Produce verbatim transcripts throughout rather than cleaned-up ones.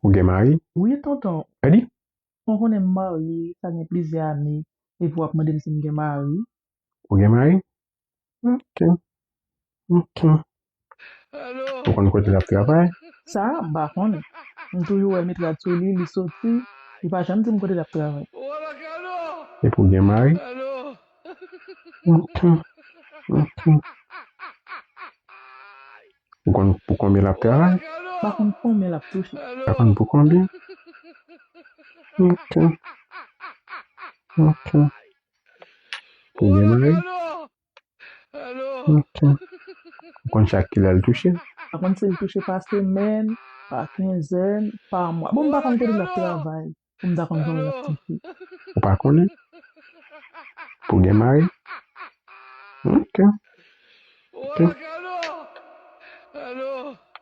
Ou gen mari? Wi, tonton. Edi? Ou konnen m marye, sa gen plizyè ane, epi w ap mande m si m gen mari. Ou gen mari? Ok. Ok. Ou konn kote l ap travay? Sa, m pa konnen. M toujou wè m met rad sou li, li soti, li pa janm di m kote l ap travay. Epi w gen mari? Ok. Ok. Ou konn pou konbyen l ap travay? M pa konn konbyen l ap touche. Pa konn pou konbyen? Ok. Ok. Ou gen mari? Ok. Ou konn chak kilè l touche? M pa konn si l touche pa semèn, pa kenzèn, pa mwa. Bon, m pa konn kote l ap travay pou m ta konn konbyen l ap touche. Ou pa konnen? Pou gen mari? Ok. Ok.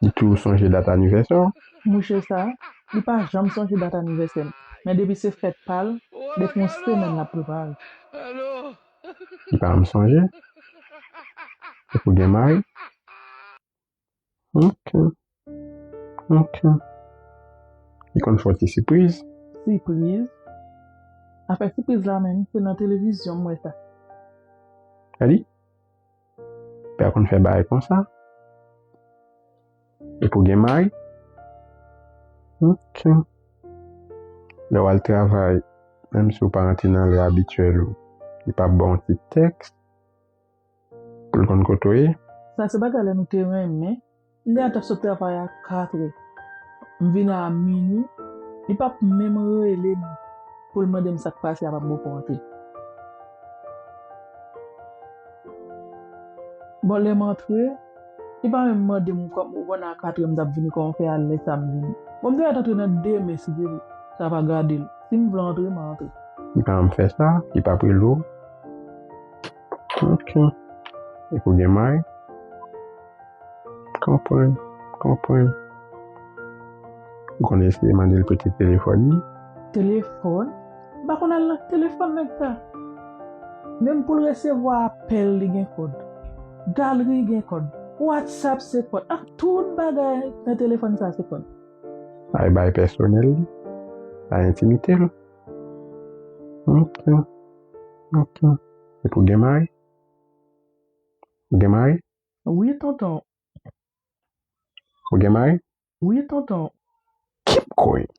Li toujou sonje dat anivèsè w? Mouche sa, li pa janm sonje dat anivèsè m. Men depi se fèt pa l, depi yon semèn l ap prepare. Li pa janm sonje? Epi w gen mari? Ok. Ok. Li konn fè w ti sipriz? Sipriz? Afè sipriz la menm, se nan televizyon m wè sa. Gade. Pè konn fè bagay konsa? Epi w gen mari? Ok. Lè w al travay, menm si w pa rantre nan lè abityèl ou, li p ap ba w yon ti tèks pou l konn kote w ye? Sa se bagay lè nou te renmen. Lè a t ap sot travay a katrè, m vin a minui, li p ap menm rele m pou l mande m sa k pase a, m ap bò pou antre. Bon, lè m antre, li pa menm mande m kòm ou konn a katrè m t ap vini, kòman w fè al lè sa m vini. Bon, m te mèt antre nan demen si Dye vle, sa pa gade l. Si m vle antre, m antre. Li pa janm fè sa, li p ap rele w. Ok. Epi w gen mari? Konprann, konprann. Ou konn eseye mande l prete telefòn li? Telefòn? M pa konn al nan telefòn nèg sa. Menm pou l resevwa apèl li gen kòd. Galri gen kòd. WhatsApp se kòd. Ak tout bagay nan telefòn sa se kòd. Sa e bagay pèsonèl li. Pa entimite l. Ok. Ok. Epi w gen mari? Ou gen mari? Wi, tonton. Ou gen mari? Wi, tonton. Keep going.